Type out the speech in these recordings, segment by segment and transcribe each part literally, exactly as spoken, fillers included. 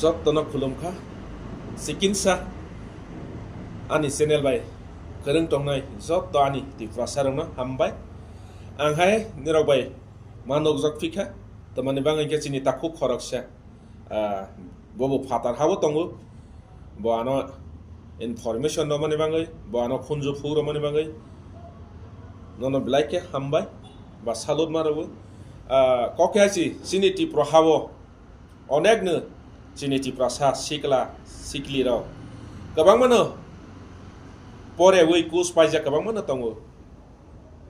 Jottono khulumkha. Sikinsa ani channel bai kwrwng tongnai jotto ani Tiprasa rokno hambai. Ang hai nirok bai ma nukjak phikha, tamani bangwi khe chini takhuk khoroksa, ah, bobo phatar habo tongo, bo ano information romani bangwi, bo ano khunju phuk romani bangwi nono belai khe hambai ba salute ma rwgo. Ah, kok khe hai si chini Tipra hao onekno chini Tiprasa sikla sikli rok kwbangmano porewi kus paijak kwbangmano tongo,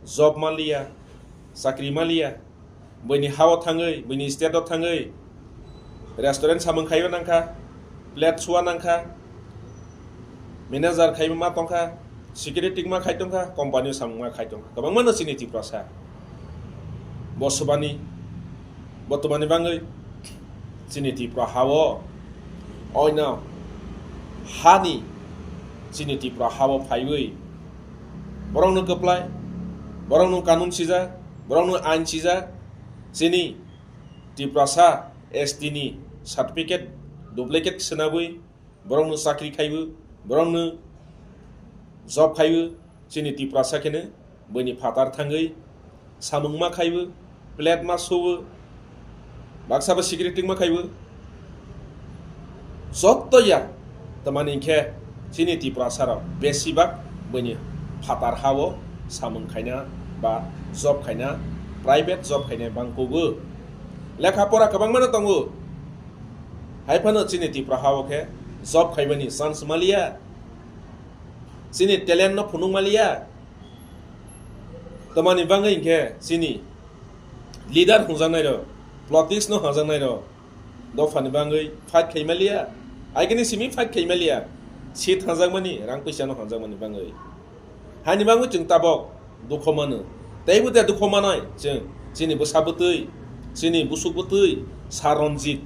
job maliya, chakri maliya, buini hao thangwi, buini state o thangwi restaurant samung khaiwi nangkha, plate suwa nangkha, manager khaiwi ma tongkha, security ma khai tongkha, company o samung ma khai tongkha, kwbangmano chini Tiprasa. Bo subani, bo tumani bangwi chini Tipra hao, oino hani chini Tipra hao phaiwi borokno kwplai, borokno kanun sijak, borokno ain sijak, chini Tiprasa S T ni certificate duplicate swnabwi, borokno chakri khaibo, borokno job khaibo, chini Tiprasa kheno buini phatar thangwi samung ma khaibo, plate ma subo, baksa bo security ma khaibo. Jotto ya, tamani hinkhe chini Tiprasa rok besibak buini phatar hao samung khaina ba job khaina, private job khaina bangkugo. Lekha pora kwbangmano tongo. Hai phano chini Tipra hao khe job khaimani chance maliya, chini talent no phunuk maliya. Tamani bangwi hinkhe chini leader hwnjaknai rok, politics no hwnjaknai rok dophani bangwi fight khai maliya, agini simi fight khai maliya, seat hwnjakmani, rang puisa no hwnjakmani bangwi. Haini bangwi chwng tabok dukho mano. Teibo de dukho manai chwng chini bwsa bwtwi, chini busuk bwtwi Sir Ranjit.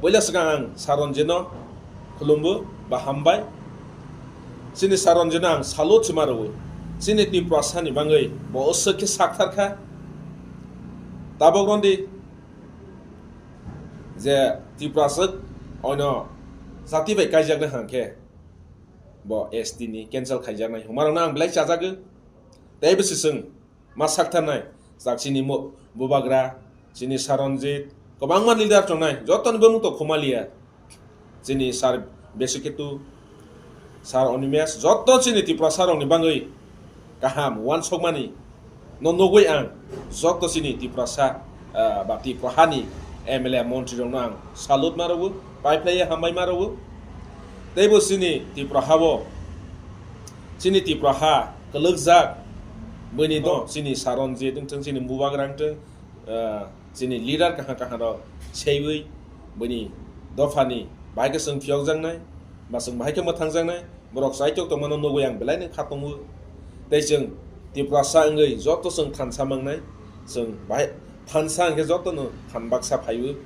Puila swkang ang Sir Ranjit no khulumbo ba hambai. Chini Sir Ranjit no ang salute se ma rwo. Chini Tiprasa ni bangwi bo aswk khe sakthar kha. Tabok rondi je Tiprasa oino jati bai kaijaknai hwnkhe bo S T ni cancel khaijaknai hwnma rokno ang belai chajago. Tei bwswswng ma saktharnai, jak chini mo-, bubagra, chini Sir Ranjit, kwbangma leader tongnai, jotoni bumung to khumaliya. Chini Sir Besuketu, Sir Animesh, joto chini Tiprasa rokni bangwi kaham uansukmani no nugwi ang joto chini Tiprasa, ah, ba Tipra hani M L A montri rokno ang salute ma rwo, paiphlaiya hambai ma rwo. Teibo chini Tipra hao, chini Tipra ha kwlwkjak, bwini no chini Sir Ranjit wngthung, chini bubagra wngthung, ah, chini leader kaham kaham rok seiwi bwini dophani bahai khe chwng phiyokjaknai, ba chwng bahai khe mwthangjaknai, borok chaitok tongmano nugwi ang belai no kha tongo. Tei chwng Tiprasa wngwi joto chwng thansa mangnai, chwng bahai thansa hwnkhe jotono phan baksa phaiwi.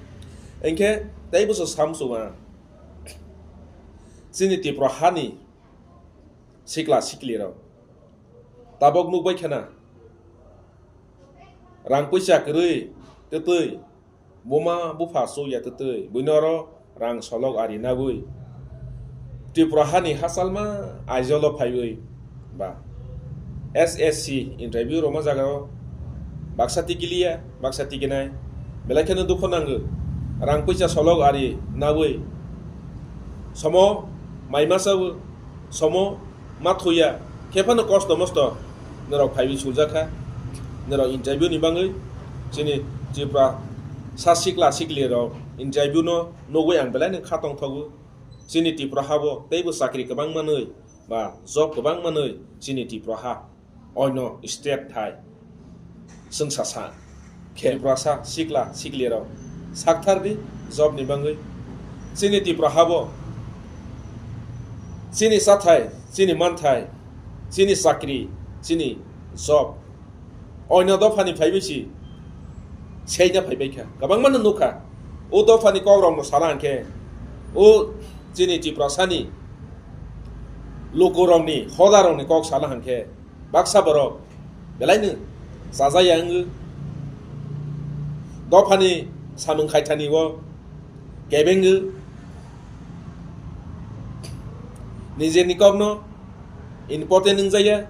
Hinkhe tei bwswk samsung ang chini Tipra hani sikla sikli rok tabok nukbai khena rang puisa kwrwi twtwi buma bupha chukya twtwi buino oro rang solok ari nagwi Tripura hani hachalma Aizawl o phaiwi ba S S C interview rwma jaga o baksa tikiliya, baksa tikinai, belai kheno dukho nango. Rang puisa solok ari nagwi somo mai masa o, somo ma thuya, khe phano kosto mosto norok phaiwi suljak kha, norok interview ni bangwi chini Tripura sa sikla sikli rok interview no nugwi ang belai no kha tongthogo. Chini Tripura habo teibo chakri kwbang manwi ba job kwbang manwi chini Tripura ha oino state thai chwngsa sa khe Tripura sa sikla sikli rok sakthar di job ni bangwi. Chini Tripura habo chini sathai, chini manthai, chini chakri, chini job oino dophani phaiwi si seina phaibai kha. Kwbangma no nukha. O dophani kok rok no sana hwnkhe o chini Tripura sani luku rokni, hoda rokni kok sana hwnkhe baksa borok belai no chajaya wngwi. Dophani samung khaithani o kebengwi Nijeni kokno important wngjakya,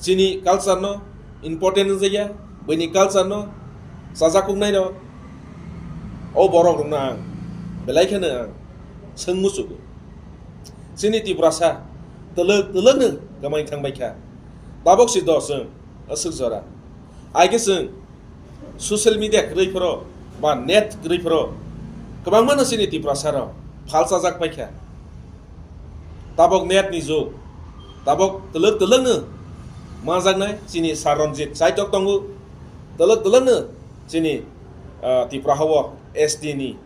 chini culture no important wngjakya, buini culture no chajak kuknai rok, o borok rokno ang belai kheno ang swng muchugo. Chini Tiprasa twlwk twlwk no kwmai thangbai kha, tabok si do chwng aswk jora. Ai khe chwng social media kwrwi phoro ba net kwrwi phoro kwbangma no chini Tiprasa rok phal chajak pai kha. Tabok net ni jug, tabok twlwk twlwk no manjaknai chini Sir Ranjit Chaitok tongo, twlwk twlwk no chini, ah, Tipra hao S T ni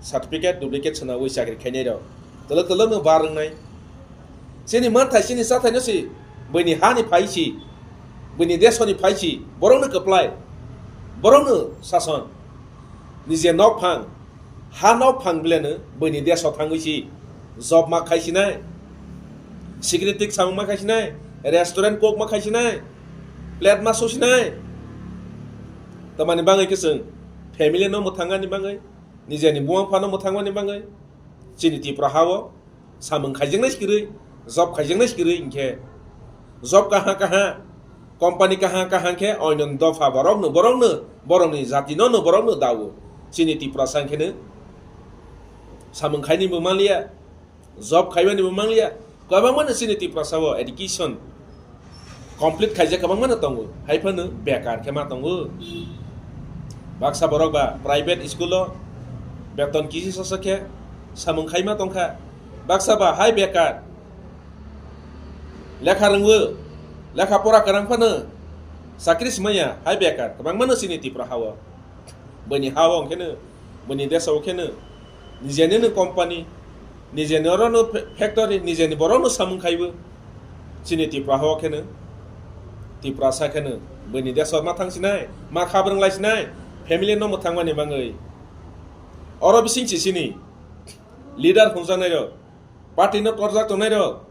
certificate duplicate swnawi chakri khainai rok twlwk twlwk no bar wngnai. Chini manthai, chini chathai no si buini ha ni phai si, buini desh ni phai si, borok no kwplai, borok no sason. Nije nok phang, ha nok phang bile no buini desh o thangwi si job ma khai sinai, security samung ma khai sinai, restaurant kok ma khai sinai, plate ma so sinai. Tamani bangwi khe chwng family no mwthangani bangwi, nijeni buma phano mwthangmani bangwi chini Tipra hao samung khaijaknai sikirwi, job khaijaknai sikirwi hinkhe job kaha kaha, company kaha kaha khe oino dopha borokno, borokno, borokni jatino no borokno dawo. Chini Tiprasa hinkhe no samung khaini bo manliya, job khaimani bo manliya. Kwbangma no chini Tiprasa o education complete khaijak kwbangma no tongo, hai phano bekar khe ma tongo. Baksa borok ba private school o beton kisi soso khe samung khaima tongkha. Baksa ba hai bekar lekha rwngwi, lekha pora kwrang phano chakri swmaiya, hai bekar kwbangma no chini Tipra hao. Buini hao hwnkhe no, buini desh o khe no, nijeni no company, nijeni oro no fa-, factory, nijeni borok no samung khaibo. Chini Tipra hao khe no, Tiprasa khe no, buini desh o ma thang sinai, ma khabrwng lai sinai, family no mwthangmani bangwi. Oro bising si chini leader phungjaknai rok, party no torjak tongnai rok,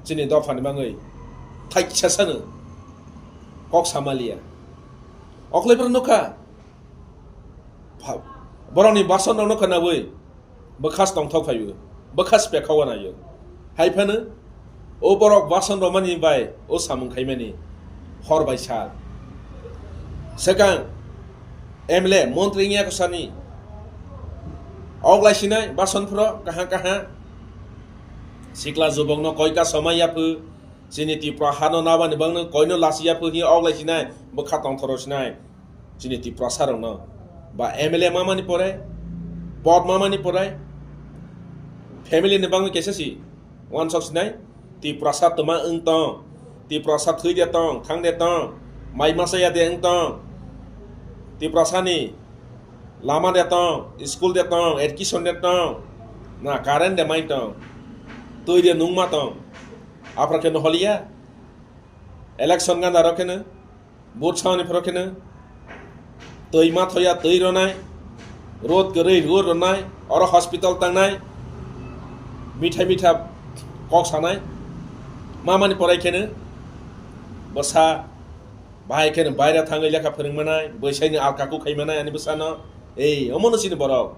chini dopha ni bangwi thaisa sano kok samaliya. Oklai phano nukha, pha-, borokni bason rok no khwnawi bwkha tongthok phaio, bwkha spekha wanaio. Hai phano o borok bason romani bai o samung khaimani hor bai sal. Swkang M L A, montri wngya kwsani. Oklai sinai bason phro kaha kaha. Sikla jubokno koi ka somai yaphu. Chini Tipra hano nabani bangno koino lasi yaphu hi oklai sinai, bwkha tongthoro sinai. Chini Tiprasa rokno ba M L A mamani pore, pod mamani pore, family ni bangwi kesa si wansok sinai. Tiprasa twma wng tong, Tiprasa thwi de tong, thang de tong, mai masa ya de wng tong, Tiprasa ni lama de tong, school de tong, education de tong, na current de mai tong, twi de nungma tong, aphra khe no holiya. Election ganda rok khe no, vote sauni phoro khe no, twi ma thoya twi ronai, road kwrwi road ronai, oro hospital tangnai, mitha mitha kok sanai, mamani porai khe no, bwsa bahai khe no baira thangwi lekha phwrwng manai, bwsaini alkaku khai manai ani bwsano, ei, omo no chini borok.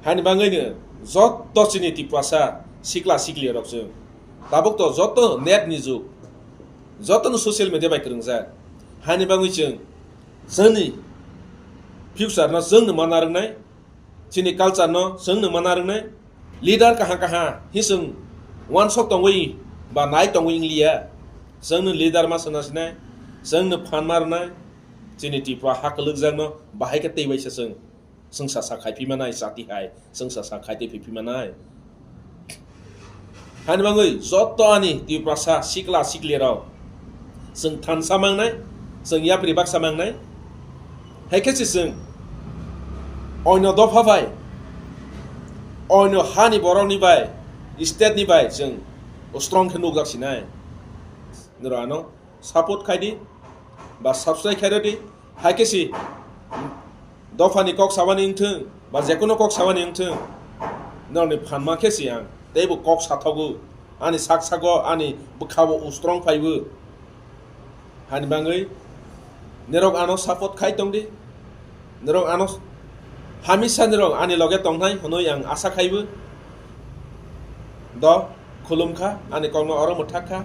Hani bangwi no joto chini Tiprasa sikla sikli rok chwng. Tabuk to joto net ni jug, joto no social media bai kwrwngjak. Hani bangwi chwng chwngni future no chwng no mana rwngnai, chini culture no chwng no mana rwngnai. Leader kaha kaha hi chwng wansok tongwi ba nai tongwi wngliya. Chwng no leader ma sana sinai, chwng no phan ma rwnai. Chini Tipra ha kwlwkjak no bahai khe tei bai se chwng. Chwngsa sa khai phi manai, chati hai, chwngsa sa khai tei phi phi manai. Hani bangwi joto ani Tiprasa sikla sikli rok chwng thansa mangnai, chwng yapri baksa mangnai. Hai khe se chwng oino dopha bai, oino hani borok ni bai, state ni bai chwng strong khe nukjak sinai. Noro ano support khai di, ba subscribe khai rw di. Hai khe si dophani kok sabani wngthwng, ba jekono kok sabani wngthwng, norokni phanma khe si ang teibo kok sathogo, ani sak sago, ani bwkhao ustrong phaibo. Hani bangwi norok ano support khai tong di, norok ano Hamisa ni rok ani loge tongnai hwnwi ang asa khaibo. Do khulum kha, ani kokno oro mwthak kha,